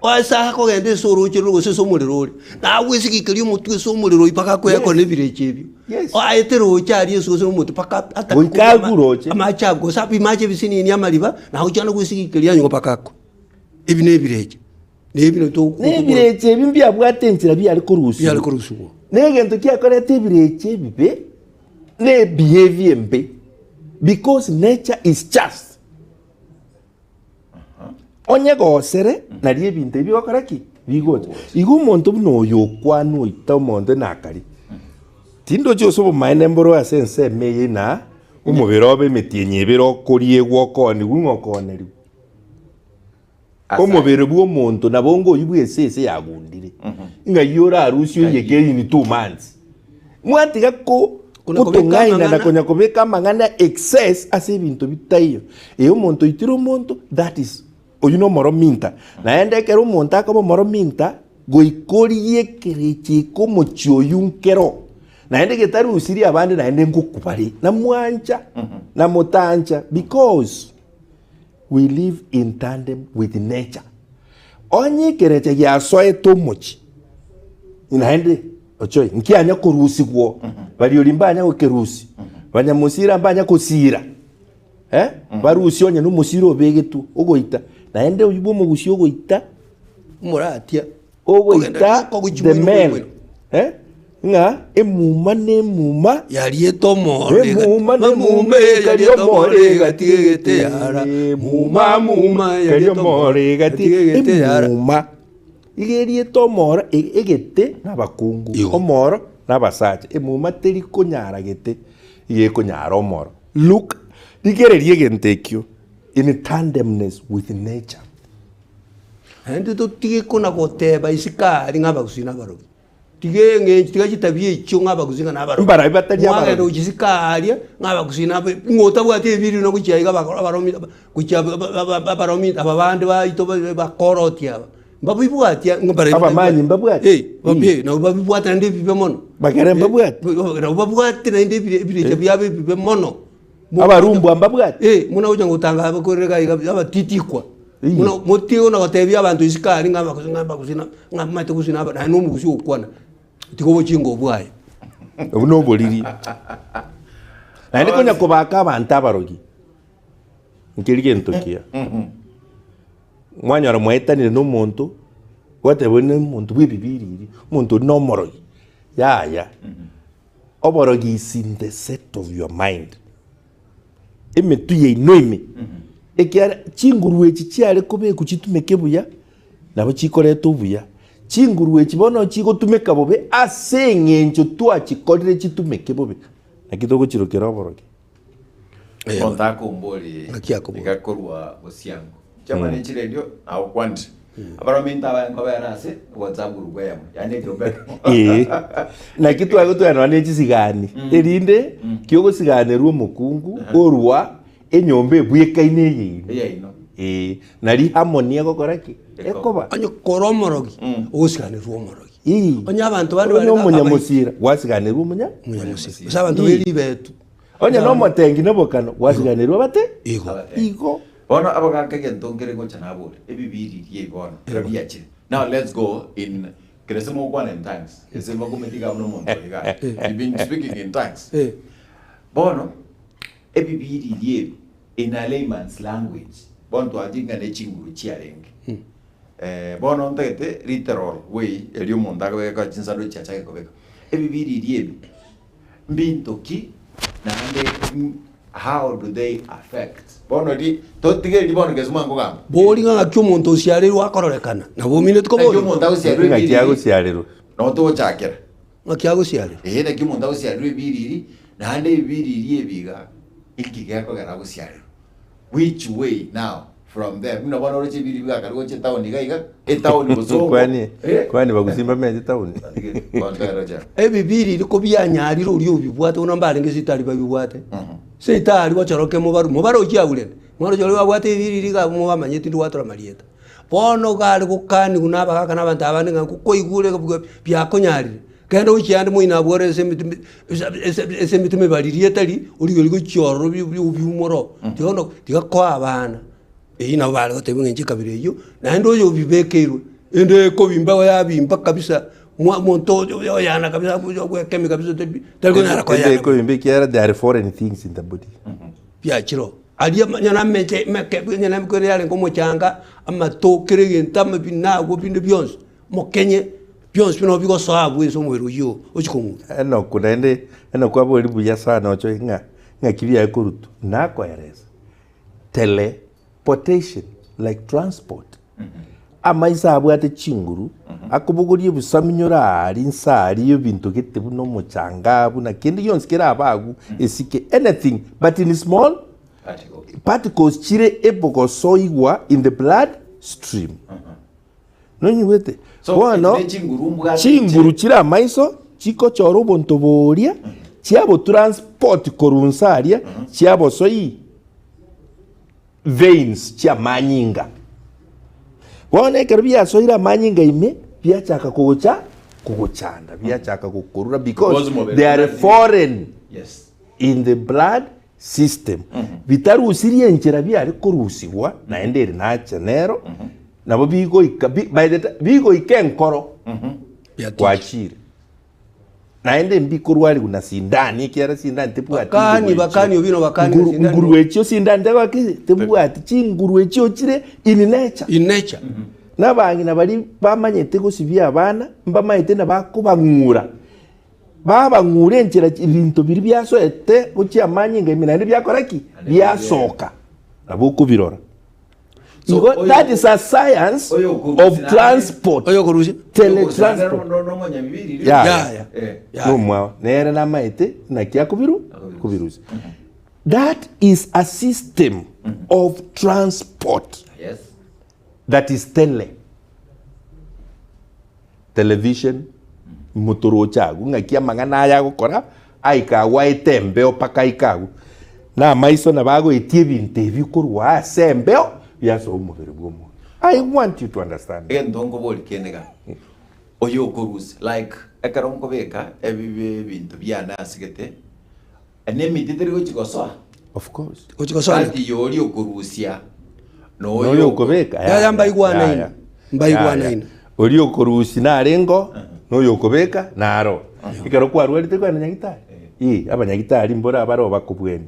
ase akogenda ase orooche rore gose ase omorero ore, nagwo esigikerie omotwe ase omorero oyio mpaka akwekore Yes. na ebirecha ebio. Yes. Aete roche aria ase gose omotwe mpaka atake Goika kobua ama- agwe roche. amache agwo gose abimache ebisinini amariba, nagochia naende gwesigekeria anywe mpaka akwe. Ebi na ebirecha. Na ebi nabio togo- Na ebirecha ebi mbiabwate enchera biare korusigwa. Biare korusigwa. Na egento kiakorete ebirecha ebibe, na ebehavior embe because nature is just. Onye gosere nari ebinto ebi bigokora ki? Bigocha. Igo omonto buna oyo okwana oita omonto nakari, tindochi gose obomaene mboro ase ensemo eye na omobere obe emetienyi ebere okoriegwa okoonigwa ng'a okoonerigwa. Omobere bw'omonto nabo onga oyio bw'esese yagundire, ng'ai orarusie oyeke in 2 months. Mwatiga ko Kona kobeka kotong'aina na amang'ana. konya kobeka amang'ana excess ase ebinto bitaiyo. Ee omonto oitire omonto that is oyio nomorominta. Naende ekero omonto akoba omorominta goika origie ekerecha eke omochie oyio nkero. Naende getarusirie abande naende ngokwa bare namwancha namotancha because We live in tandem with nature. Onye ekerecha giasoete omochie, naende ochoe, nkianya korusigwa, bariori mbanya gokerusia, banyamosira mbanya kosira, eh? Barusie onye nomosira obegetwe ogoita, naende oyio bwa omogusia ogoita, Omoratia. ogoita Kogochia the bwino men, bwino. eh? Ng'a emuma na emuma. Yariete omoro Emuma na emuma ekaria omoro egati egete yara. Emuma muma ekaria omoro egati egete yara. Emuma iga eriete omoro e- egete na abakungu Igo. omoro na abasacha emuma teri konyara gete iga ekonyara omoro look rigereria egento ekio in tandemness with nature. Naende totige kona goteba isiko aria ng'a abagusii na abarogi. Tiga eng'encho, tiga chitabia echio ng'a abagusii ng'a nabarogi. Mbarabi batari Mwagenda abarogi. gochia isiko aaria, ng'a abagusii nabe, ng'a otabwati ebiriri na gochia iga abako abaromi aba gochia aba aba aba abaromi aba bande baito ba bakoroti aba, mbabibwati ng'a mbarabi Abamanyi mbabwati? Eh, babi nabo babibwate naende ebibe mono. Bagere mbabwati? Nabo babwate naende ebire ebirecha biabo ebibe mono. Abarumbwa mbabwati? Eh, buna gocha gotanga abakorere iga iga abatitikwa. Ii. Buna motige buna gotebia abanto isiko aria ng'a abagusi ng'a abagusi na ng'a omanyete gusii na naende omogusi ogokwana, tiga obochinga obwaye. Obwo na oboriri. Naende konya kobaka abanto abarogi, nkeri gento kiya. Mwanyora mwaetanire na omonto, gwateba oria na omonto bwa ebibiriri, omonto oria na omorogi, yaya. Oborogi is in the set of your mind. Emetwe yaino ime. Ekiagera chinguru echi chiare kobekwa chitumeke buya, nabo chikoreta obuya. Chinguru echi bono chigotumeka bobe ase eng'encho twachikorire chitumeke bobe. Naki togochirokera oborogi. Omonto akombori Ng'aki akobora? iga korwa bosiango. Chiamana echirendio nagokwanire. Abarominto abaye nkobera ase WhatsApp group eyemo, yaani ekeombe ekemo. Ee. Naki twagotwara nonya ne chisigani, erinde kiogosiganerwa omokungu orwa. Enyomba ebwekaine eyeino. Eyaino. Ee, nari harmony egokora ki? Ekoba. Onye kore omorogi, ogosiganerwa omorogi. Ii. Onye abanto bande Onye bare abaiti. omonyamosira, gwasiganerwa omonya? Omonyamosira. Gose abanto Ii. b'eribetu. Onye na omotengi na obokano, gwasiganerwa abate? Igo. Abatengi. Igo. Bono abagaka egento nkere gocha nabore, ebibiri ebi bono, ekero biachire. Now let's go in kere ase mogokwana in tongues, ase mbakumeti iga buna omonto oyo igaa. You've been speaking in tongues. Eh. Bono, ebibiriri ebi in a layman's language, bono twachire ng'a ne chinguru chiarenge. Bono ntagete literal way eria omonto akobeka chinsando chiachake kobeka. Ebibiriri ebi, mbinto ki naende how do they affect? Bono ri totige erio bono gese mwango kogamba. Bori ng'a ng'aki omonto osiareirwe akororekana, nabo omineti Naki koboria. omonto agosiarerwa Ng'aki ebiriri, agosiarerwa. nabo togochakera. Ng'aki agosiarerwa. Ee, naki omonto agosiarerwa ebiriri, naende ebiriri ebi iga, inki gekogera agosiarerwa? Which way now from there? Buna bono oroche ebiriri bigakare gocha etown iga iga, etown bosongo. Kwani, Eh? kwani bagusimba menya etown? Bono toeroche. Ebibiriri kobianyarire oria obibwate buna mbarenge sitari babibwate. Sitari gochorokia mobaru, mobarochi abwo rende, mwarochi oria babwate ebibiriri iga abwo mobamanyeti tindi gwatora marieta. Bono iga are gokanigwa na abagaka na abanto abande ng'a koigure biakonyarire, genda gochia ande moino abwo ore ase emete ase emete mebariri etari, origererie gochia ororo obiumore oo, tiga bono tiga koa abana, eywo nabo bare gotebia ng'a inche ekabira eywo, naende oyo obibekeirwe, ende ekobimba igo yabimba kabisa, mwa omonto oyo oyana kabisa bwekemi kabisa tari tari konyara Ende koyana. ekobimba ekiagera there are foreign things in the body. Biachire oo. Aria onye nameche emeke onye namekore yarenge omochanga, amato, kera egento amabina agwo binde bionsi, omokenye, bionsi buna bigosoa abwo ase omobere oyio oo, ochia kong'usa. Enock naende, Enock abori buya sana oche ng'a ng'aki biaye korutwa, nakoeresa, teleportation like transport. Amaiso abwate chinguru, akobogoria ebisamunyo aria inse aria ebinto gete buna omochanga buna kende gionsi kerabe agwo esike anything but in small particles chire ebogosoigwa in the blood stream. Nonyigwete? So, Bono echi ne chinguru mbwate chinguru chire amaiso chikochora obonto boria chiabotransport korwa inse aria chiabosoi veins chi'amanyinga. Bono ekero biasoire amanyinga ime, biachaka kogocha kogochanda, biachaka gokorura because Because mobere they are blood- foreign Yes. in the blood system. Bitarusirie enchera biare korusigwa, naende ere nacha nero, nabo bigoika bi- by the ti- bigoika enkoro Biatiche. gwachire. Naende mbikorwarigwa na sindani, ekiagera sindani tebwati Bakani, nguru echio. bakani obino bakani Nguru- sindani. nguru echio sindani tegoa ki? Tebwati chinguru echio chire in nature. In nature. Na abang'ina baria bamanyete gosibia abana, mbamanyete na bakobang'ura, babang'ura enchera ebinto biria biasoete gochia amanyinga ime naende biakora ki? Biasoka. Nabo okobirora. So, Igo oyo- that is a science oyo okorusia of nare- transport. Oyo okorusia? Teletransport. Nomonyabibiri. Ya, Ya, ya. Eh. Ya. Nomwao nere namaete naki akobiru Akobirusia. kobirusia. That is a system of transport Yes. that is tele. Television, motoroche agwo ng'aki amang'ana aya agokora aika agwo aete embeo mpaka aike agwo. Na amaiso nabo agoetia ebinto ebi korwa ase embeo biasoa omobere bwa omonto. I want you to understand that. Egento nkobori kende iga, oyo okorusia like ekero nkobeka ebi ebinto biane asigete, na emiti teri gochi gosoa? Of course. Gochi gosoa But yoria okorusia na Noyo oyo okobeka Yaya mbaigwanaine, mbaigwanaine. Oria okorusia narengo noyo okobeka naro. Ekero kwarwarete kwagenda nyagitari? Ee, abanyagitari mbore abare obakobwenia.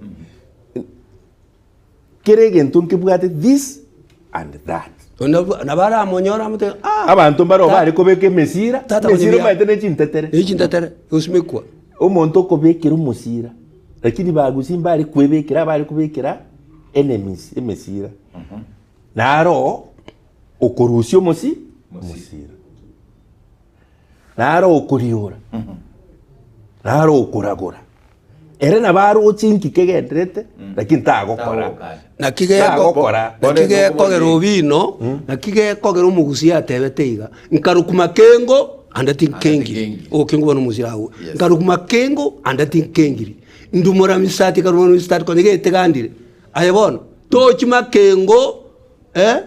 Kera egento nkebwate this and that. Nabo aramonyore amotebie ah, Abanto mbare bare kobeka emesira, Tata emesira konyebia- omanyete ne chintetere. ne chintetere gosimekwa. Omonto okobekera omosira, lakini bagusi mbare kwebekera abare kobekera enemies emesira. Naro okorusia omosi omosira. Naro okoriora, naro okoragora. Ere nabo aroche inki kegenderete, lakini tagokora. Naki geko- Tagokora. naki gekogera obino, naki gekogera omogusia yatebete iga, nkarokwa makengo ande tinkengiri. Ande tinkengiri. Okengo bono omosira agwo. Yes. Nkarokwa makengo ande tinkengiri. Ndumora misati nkarumora misati konya getegandire. Aye bono, tochi makengo, eh,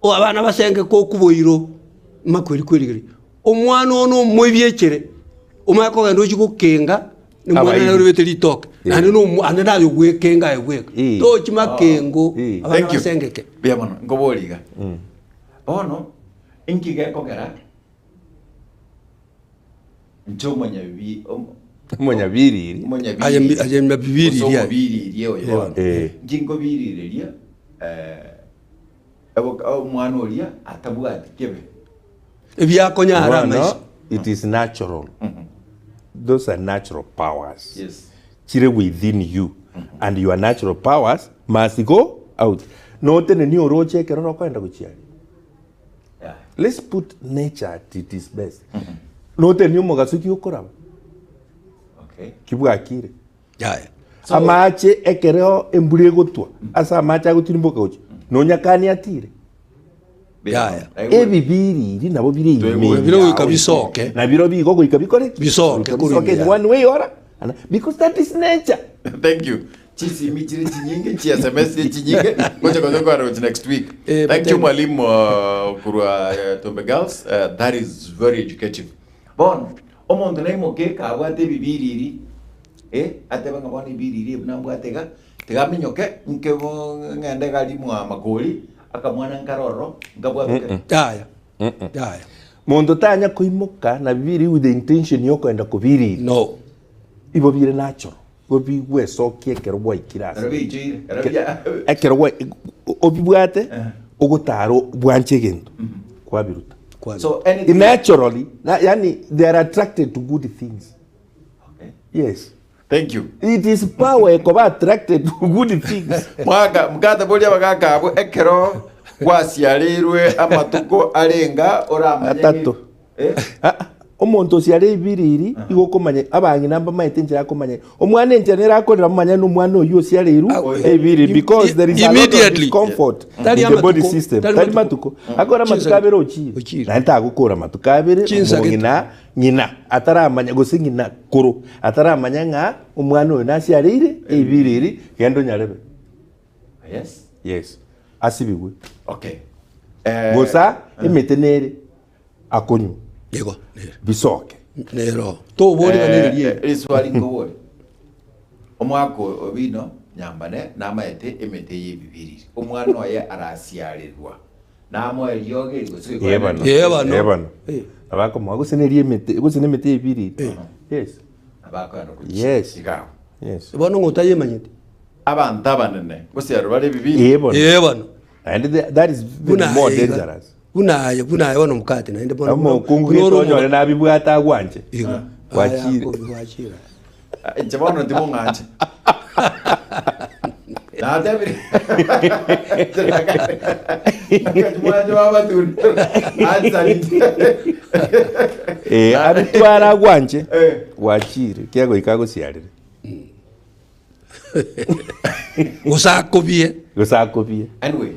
o abana basenge kokuboiro, makweri kwerigereria. Omwana one omoibi echere, omanye kogenda ochie gokenga, na omwana Abairi. nere obete ritoke, naende nomo ande naye ogwekenga aye bweka. Eh. Tochi makengo, Eh. abana Thank you. basengeke. Mbuya mono, nkoboria iga. Bono, inki gekogera inche omonyabi omo- Omonyabiriri. omonyabiriri Aye mbi- aye mabibiriria. gose omobiririe oyo bono. Eh. Inki nkobirireria eh, eboka- omwana oria atabwati kebe. Ebiakonyara Bono, amaiso. it is natural. Those are natural powers. Yes. Chire within you and your natural powers must go out. Noteneni oroche ekero rokoenda gochiaria. Yeah. Let's put nature at its best. Noteneni omogaso ki okoraba Okay. kibwakire. Yaya. So- Amache ekero embura egotwa ase amache agotirimboka gochia nonyakani atire. Yaya. Ebibiriri nabo bire ime Bire goika bisoke. Na biro bigo goika bikore ki? Bisoke Goika korwa bisoke ime in one way or another. Because that is nature. Thank you. Chisimi chire chinyinge, chi SMS chire chinyinge. Ngocha koze kwa roch next week. Eh, Thank you but- mwalimu uh, kurwa uh, Tombe Girls. Uh, that is very educative. Bono, omonto naimoke kabwate ebibiriri eh, atebe ng'a bono ebiriri ebi nambwate iga, tiga aminyoke nke bo ng'ende iga aria mwa makori, akamwana nkare ororo, nkabwate ke. Yaya. Yaya. Monto tanya koimoka na bibiri with the intention ya okoenda kobiriri. No. Ibo bire natural. Igo bigwesokia ekero gwaikire ase. Ekero biichoire, ekero bia Ekero gwa obibwate ogotara bwanche egento kwabiruta. So anything Naturally, na, yani they are attracted to good things. Okay. Yes. Thank you. It is power ekoba attracted to good things. Mwaka mkate boria abagaka abwo ekero gwasiareirwe amatuko arenga oramanye Atato. Eh? Ah, ah, omonto osiare ebiriri igo okomanya abang'ina mbamaete enchera akomanya omwana enchera nere akorera momanya na omwana oyio osiareirwe Ah, ebiriri because there is a lot of Immediately. discomfort Tari in the body amatuko, system tari tari matuko. matuko akora amatuko Chinsage. abere ochire Ochire. naende tagokora amatuko abere Chinsage. omong'ina ng'ina ataramanya gose ng'ina koro ataramanya ng'a omwana oyo nasiareire ebiriri genda onyarebe Yes. yes asibigwe Okay. Eh, Bosa emete nere akonywa Igo nere. bisoke. Nero. Tobori ng'a nere rieri. Riswali nkobori. Omwaka obino nyambane namaete emete y'ebibiriri. Omwana oye arasiarerwa. Namoe riogi eri gose Ee bano. Ee bano. Ee bano. Eh. Abakomoa gose neri emete gose nemete y'ebibiriri. Yes. Abakoenda gochia. Yes. Iga. Yes. Bono ng'a otayemanyeti. Abanto abanene gosiarerwa bare ebibiriri. Ee bono. Ee bono. Naende the- that is even Buna more aye iga. dangerous. Buna aye, buna aye bono mokate naende bono buna- Omokungu buna gete ore onyore omoga- nabibwate agwanche. Igo. Gwachire. Aya, akobi gwachire. Inche bono timong'anche. Natebire. Mwanche babatunda. Ansarite. Eh, abitware agwanche. Eh. Gwachire. Kiagoika agosiarere. Gose akobie. Gose akobie. Anyway,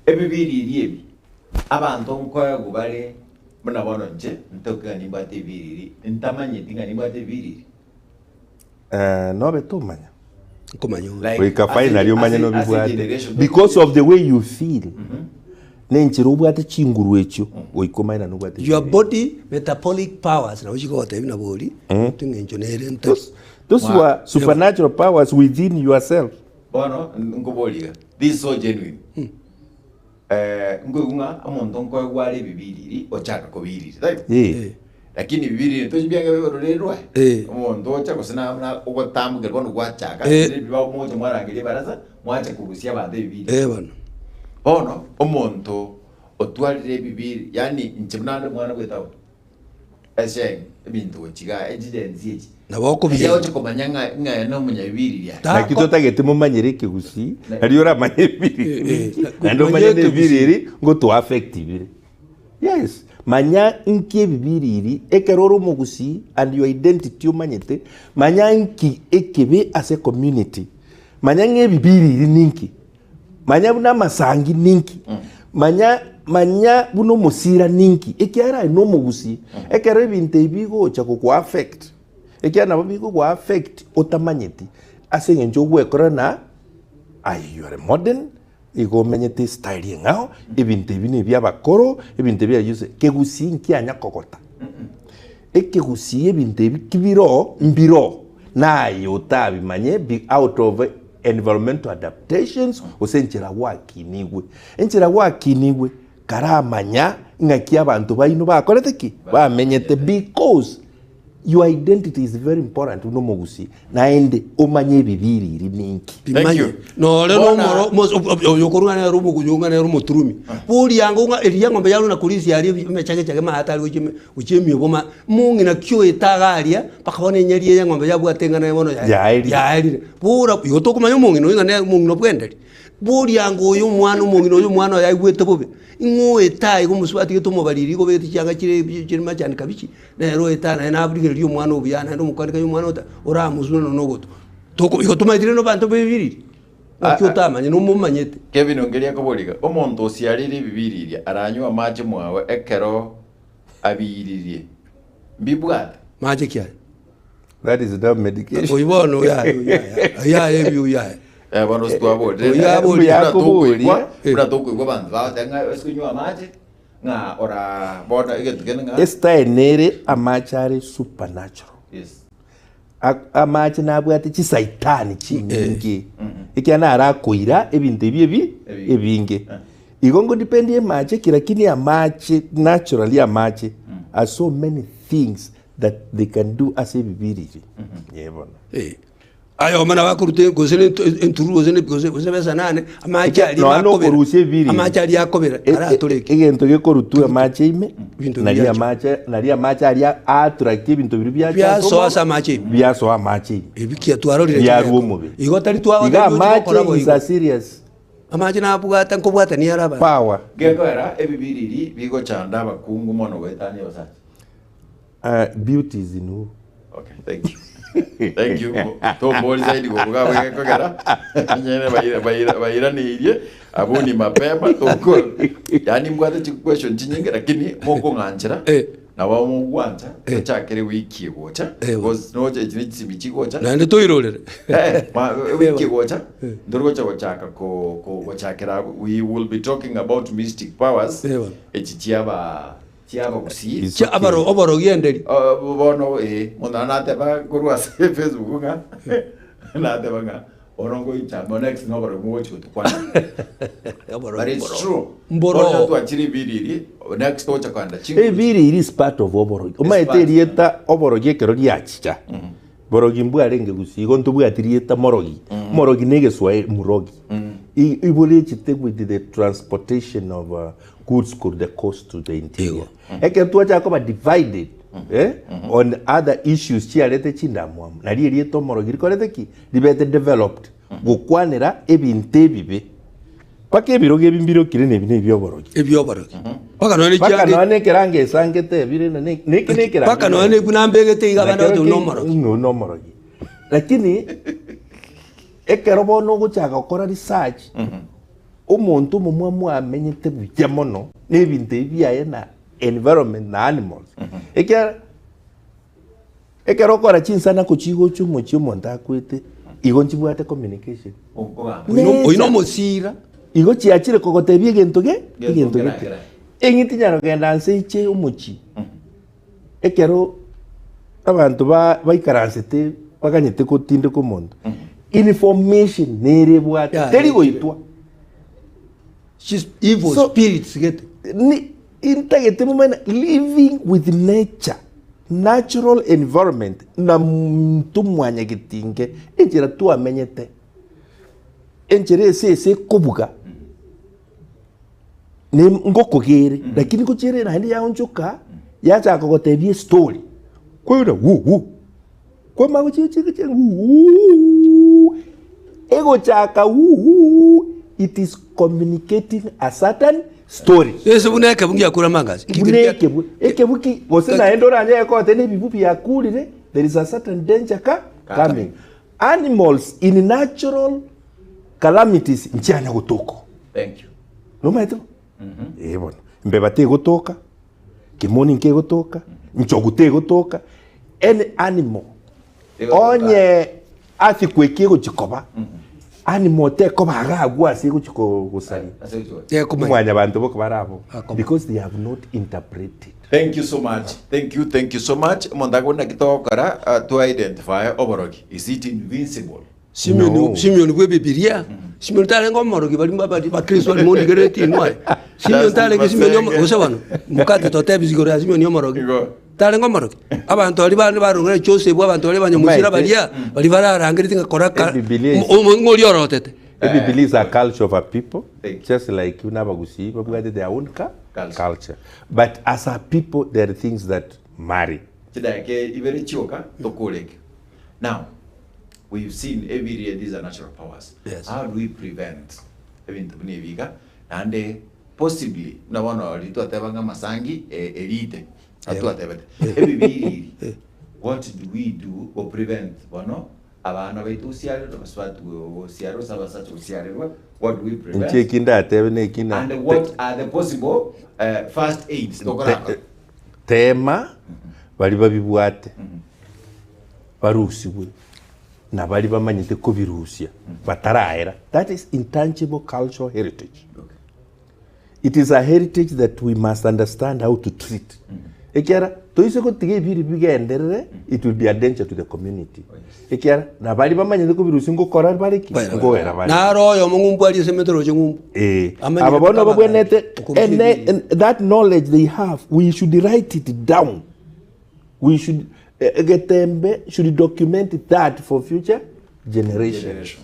ebibiriri ebi abanto nkoegwa bare buna bono inche ntoke ng'a nimbwate ebiriri ntamanyeti ng'a nimbwate ebiriri. Eh, nobe tomanya. Nkomanya ore. Like, Goika ase- finally omanye ase- ase nobibwate. generation Because of the way you feel. Nenchera obwate chinguru echio goika omanye na nobwate Your chinguru. body metabolic powers nabo chigotebia nabo ori eng'encho nere nta Those, those were supernatural powers within yourself. Bono nkoboria iga, this is so genuine. Eh, nkoigwa ng'a omonto nkoegwa are ebibiriri ochaka kobiriri, taibo? Eh. Lakini ebibiriri tochi biange bibororerwe. Eh. Omonto ocha gose na na ogotambokera bono gwachaka, Eh. ebi mocha mwarangeria ebarasa, mwacha korusia abanto ebibiriri. Eh bono. Bono omonto otwarire ebibiri, yaani inche buna ande omwana bwetabo, esheng ebinto gochia igaa echidensi echi. Nabo okobia. Echi agocha komanya ng'a ng'a ere nomonyabibiriri aye. Ta- Naki totagete momanyere ekegusii, nario oramanye ebiriri. Eh, eh, Naende manye omanye ekegusii. nebiriri ngoto affect bire. Yes, manya nki ebibiriri ekero ore omogusii and your identity omanyete, manya nki ekebe ase ecommunity, manya ng'a ebibiriri ninki. Manya buna amasangi ninki, manya manya buna omosira ninki, ekiagera aye nomogusii. Ekero ebinto ebi bigocha gokwa affect, ekiagera nabo bigokwa affect otamanyeti, ase eng'encho ogwekora na Aye you are modern, igo omenyete estyle eng'ao, ebinto ebi na ebiabakoro, ebinto ebi use kegusii nkianya kogota. Ekegusii ebinto ebi kibiroo, mbiroo, naye otabimanye be out of environmental adaptations gose enchera gwakinigwe. Enchera gwakinigwe, karamanya ng'aki abanto baino bakorete ki? Bamenyete because Your identity is very important buna omogusii naende omanye ebibiriri ninki. Thank Bimanye. you. Nore Bona- nomoro mos- ob- ob- oyo okorwa nere omoguyo ng'a nere omoturumi. Boria ango ng'a eria eng'ombe yarure na korisia aria ebi- emechegechege maate aria gochia ime gochia emiobo ma mong'ina ki oete iga aria mpaka bono enyari eye eng'ombe yabwate eng'ana eye bono yae Yaerire. yaerire. Bora igo tokomanya omong'ina oyo ng'a nere omong'ina bwenderi. Boria ango oyo omwana omong'ina oyo omwana oye aigwete bobe, ing'o oete aiga omosubati gete omobariri igo obegete chianga chire chire machani kabichi. Nere oetana naye naburigereria omwana obuya, naende omokwanekani omwana ota oramusure nonya nogoto. Toko igo tomaetire nabanto b'ebiriri, naki otamanye nomomanyete. Kevin ongeria akobora iga, Omonto osiareire ebibiriria aranywe amache mwawe ekero abiririe, mbibwate? Mache ki aya? That is now medication. Oyio bono oyaye oyaye oyaye ebi oyaye. Eh, bono ase twaborire, Oyio aborie. buna tokoigwa, Eh. buna tokoigwa abanto bagoteba ng'a ase konywa amache, ng'a ora bono egento kende ng'a Estyle nere amache are supernatural. yes. A- Amache nabwate chisaitani chinyinge ekiagera naro akoira ebinto ebi ebi Ebinge. ebinge. Igo ngodepend amache ki lakini amache naturally amache are so many things that they can do ase ebibiriri. Eh bono. Eh. Ayomo nabo akoruta gose ne entururu gose ne gose gose ebesa nane, amache aria Nonya bakobera, nokorusia ebibiriri. amache aria akobera E- e- aratore eke. egento gekorutwa amache ime Ebinto nari biacha. amache nari amache aria aattract ebinto biria biacha ase Biasoa ase omobe, amache ime. biasoa amache ime Ebi kia twarorire biarwa chinyeko. omobere Igo tari twa iga tari ochi gokora amache is boigo. a serious Amache nabwate nkobwatania are abanto. power. Gekoera ebibiriri bigochanda abakungu mono goetania abasacha. Beauty is in who? Okay, thank you. Thank you. Tombori zaidi gobuga abwo gekogera. Nyene baira baira bairaneirie abwo ni mapema toko. Yaani mbwate chi question chinyinge lakini mokong'anchera. Eh. Nabo mogwancha Eh. tochakere wiki egocha. Eh. Because noche echi ne chisimi chigocha. Naende toirorere. Eh, ma wiki egocha Eh. ndori gocha gochaka ko ko gochakera abwo. We will be talking about mystic powers. Eh, bono. Echi chiaba chi'abagusii. It's Chia okay. abaro oborogi enderi. Oh, bono eh, monto naro nateba korwa ase Facebook ng'a nateba ng'a bono ngoicha mo next noborogi mogochi gotukwana. Oborogi But it's mboro. true. Mboro. Bono twachire ebiriri, next togocha kogenda chinguru. Ebiriri is part of oborogi. Omanyete part. erieta oborogi ekero riachicha, borogi mbwarenge gusii igo ntobwati rieta morogi. Morogi na egeswahili murogi. I- Iborechete with the transportation of uh, goods korwa the coast to the interior. Ekero twachaka koba divided eh, on other issues chiarete chindamwamu, nari erieta omorogi rikorete ki? Ribete developed gokwanera ebinto ebibe mpaka ebirogo ebi mbirokire na ebi na ebioborogi. Ebioborogi. Mpaka nonya Mpaka chiange nonya na ekerango esangete ebire na ne- neke na ekerango. mpaka nonya buna mbegete iga abande Nakero bagote ki- nomorogi. ng'o nomorogi. Lakini ekero bono ogochaka gokora research Omonto omomwamu amenyete buya mono nebinto ebi biaye na environment na animals. Ekiagera ekero okora chinsanako chigocha omochie omonto akwete igo nchibwate communication. Oino Nature. omosira. Igo chiachire kogotebia egento ge Egento egento gete. kera. Eng'iti nyarogenda nse iche omochie ekero abanto ba baikaransete baganyete gotindeka omonto, information nere ebwate, Ya, teri goitwa. Chis- evil So- spirits gete. Ni intagete momanye ng'a living with nature, natural environment na monto mwanyagetinge, enchera twamenyete, enchera ase ase ekobuga. Ne ngokogere lakini ngochia ere naende yaonchoka yachaka kogotebia estory kwaigwa wu wu kwamanya gochia gochia gochia wuuuuuu egochaka wuuuuu it is communicating a certain story. Ase buna ekebu ngiakure amangasi. Buna ekebu ekebu ki gose naende oranyare kogotebia na ebibu biakurire there is a certain danger ka coming. Animals in natural calamities nchianya gotoka. Thank you. Nomaete bo? Ee bono. Mbeba tegotoka, kemoni nkegotoka, nchogu tegotoka, any animal Tegotoka. onye earthquake egochi koba, Animal tekoba iga agwo ase egochi gosaria. Tekomanya. Mwanyabanto boka bare abwo Bakomanya. because they have not interpreted. Thank you so much thank you thank you so much omonto akobora naki togokora uh, to identify oborogi is it invincible Simeon, No. Simeon bwe Bibilia. Simeon tarenge omorogi bari bari bakristo bari mondigereti inwe aye. Simeon Justin tarenge Simeon omo- Masenge. gose bono mokate totebisi igoro ya Simeon omorogi. Igo. Tarenge omorogi. Abanto baria bande barongire Joseph abanto baria abanyamusira Omaete. baria baria bararangereti ng'a kora ka Ebibilia is- ng'oria orotete. Ebibilia is a culture of a people Thank you. just like buna abagusii babwate their own ka Culture. culture but as a people there are things that marry. Chidakika ibere chioka tokoreke now we've seen every these are natural powers Yes. how do we prevent ebinto buna ebi iga naende possibly buna bono riria twateba ng'a amasangi eh, erite atwatebete ebibiriri what do we do go prevent bono abana baito gosiarerwa abasubati gosiarerwa gose abasacha gosiarerwa what do we prevent Inche eki ndatebe na eki na and what are the possible first aids tokorakora Tema baria babibwate barusigwe na baria bamanyete kobirusia bataraera. That is intangible cultural heritage. It is a heritage that we must understand how to treat. Ekiagera toise gotiga ebiri bigenderere, it will be a danger to the community. Ekiagera na baria bamanyete kobirusia ngokora bare ki? Nkogera bare. Naro oyomo ng'umbu aria ase emetoro oche ng'umbu. Eh, Amanyire aba bono mpaka babwenerete okorusia ene ebiri. en- that knowledge they have we should write it down we should eh, getembe should document that for future generation generation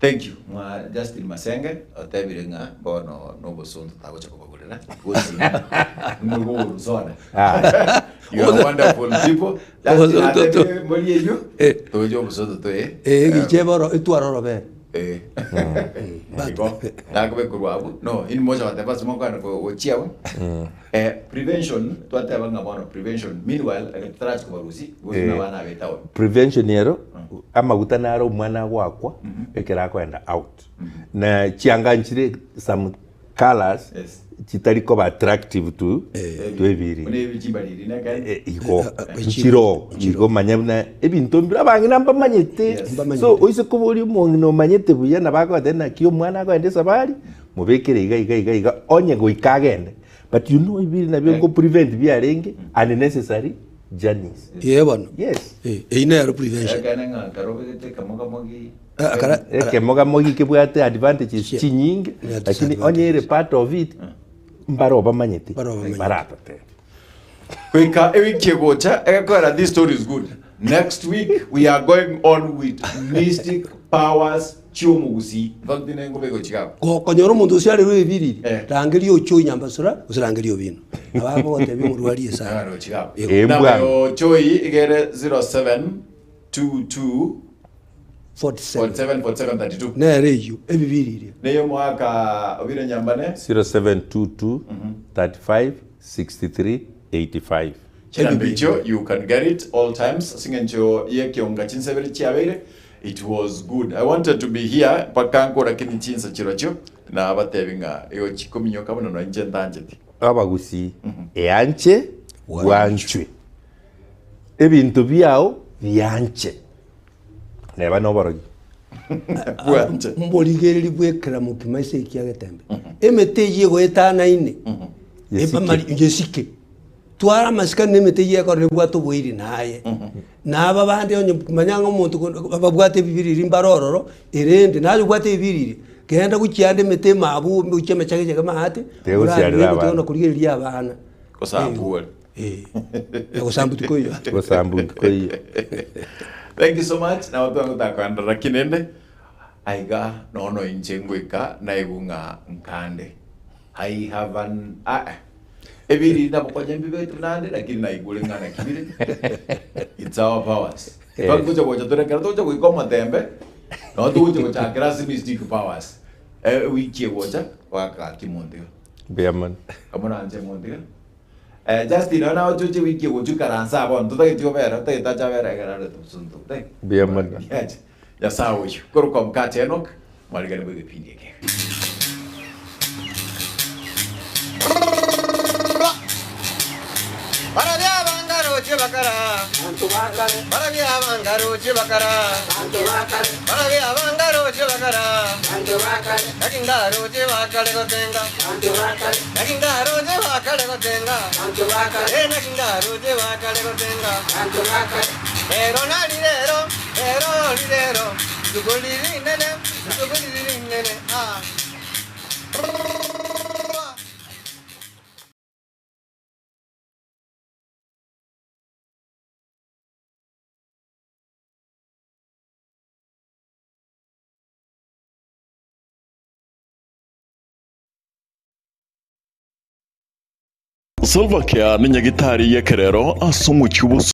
Thank you mwa Justin Masenge otebire ng'a bono nobosonto tagocha kobagorera gosina nimogogora soda. You are wonderful people. Justin Obosonto to- atebire mbori eyio Eh. toche obosonto toe. Eh, egiche boro etware orobere. Eh. Igo nakobe korwa abwo no ini mocha goteba ase mokogenda gochia abwo. Eh, prevention twateba ng'a bono prevention meanwhile ekero totarachi kobarusia gose Eh. abana abe etown. Prevention ero amaguta naro omwana agoakwa ekero akoenda out na chianga nchire some colours Yes. chitari koba attractive to to ebiri Buna ebi chimbariri na ekero. Eh, igo Eh, nchiro igo manya buna ebinto mbire abang'ina mbamanyete Yes. Mbamanyete. so oise koboria omong'ina omanyete buya nabo agoteba naki omwana akoenda esabari mobekere iga iga iga iga onye goika agende But you know ebiri nabio nko prevent biarenge unnecessary journeys. Ee bono. Yes. Eh, eyio nero prevention. Ekeene ng'a karobegete ekamogamogi. Eh, akara- Ekemogamogi kebwate advantages Chie- chinyinge Yeah, lakini onye ere part of it mbaro bamanyete Mbaro bamanyete. baratatebe. Goika ewiki egocha egekogera this story is good. Next week we are going on with mystic powers chi'omogusii. In fact nengobe egochika abwo. Gokonyora omonto osiarerwe ebiriri, Eh. rangeria ochoi nyambasura gose rangeria obino. Nabo agogotebia omorwari esara. Agare gochika abwo. Igo. Eh, Namba bwana. ya Ochoi igere 0722 47. 47 47 32. Nere eyio, ebibiriria. Neye omwaka obire nyambane. 0722 35 63 85. Chinamba echio you can get it all times ase eng'encho y'ekionga chinsebere chiabeire it was good I wanted to be here mpaka nkore lakini chinsa chirochio nabatebi ng'a egochi kominyoka buna nonya inche ntancheti. Abagusii, eanche bwanchwe, ebinto biao bianche, neba noborogi. Bwanche. Mborigereria bw'ekeramo kima ase ekia getembe. Emete eyio egoetanaine, Yesike. ebamari- yesike. Twara amasikani na emete eyio ekorire ebwate oboiri naye. Na aba bande onye manya ng'a omonto ko- ababwate ebibiriri mbare ororo, erende naye obwate ebibiriri, genda gochia ande emete emabu gochia emechegechege amaate, Tegosiarera orarire abana. korigereria abana. Gosambua. Eh, na gosambua tikoiyo. Gosambua tikoiyo. Thank you so much. Nabo twangotakoenderera lakini ende aiga nono inche ngoika naigwe ng'a nkande. I have an ah, eh. Ebiri nabo konya mbibetu nande lakini naigure ng'a naki bire. It's our powers. Eh. Twagocha gocha tore ekero togocha goika omotembe, nabo togocha gochakera ase mystic powers. Eh, wiki egocha, goaka kimonto iga. Mbuya mono. Kamoranche monto iga. Eh, Justin, nonya nagocha oche wiki egocha ikaranse aa bono, totageti obere, otagete ache abere ekero are tosunto. Thank. Mbuya mono. Yes. Nyasae oyio. Korokwa Mkache Enock, mwarigani bwa egepindi eke. Barabia abangaroche. bakara. Barabia abangaroche bakara. Barabia abangaroche bakara. Naki ngaroche bakare gotenga. Naki ngaroche bakare gotenga. Eh, naki ngaroche bakare gotenga. Rero nari rero, rero rirero, rituko riri rinene, rituko riri rinene, ah. Salva Kiir nenyagitari y'ekerero ase omochie o Bosongo.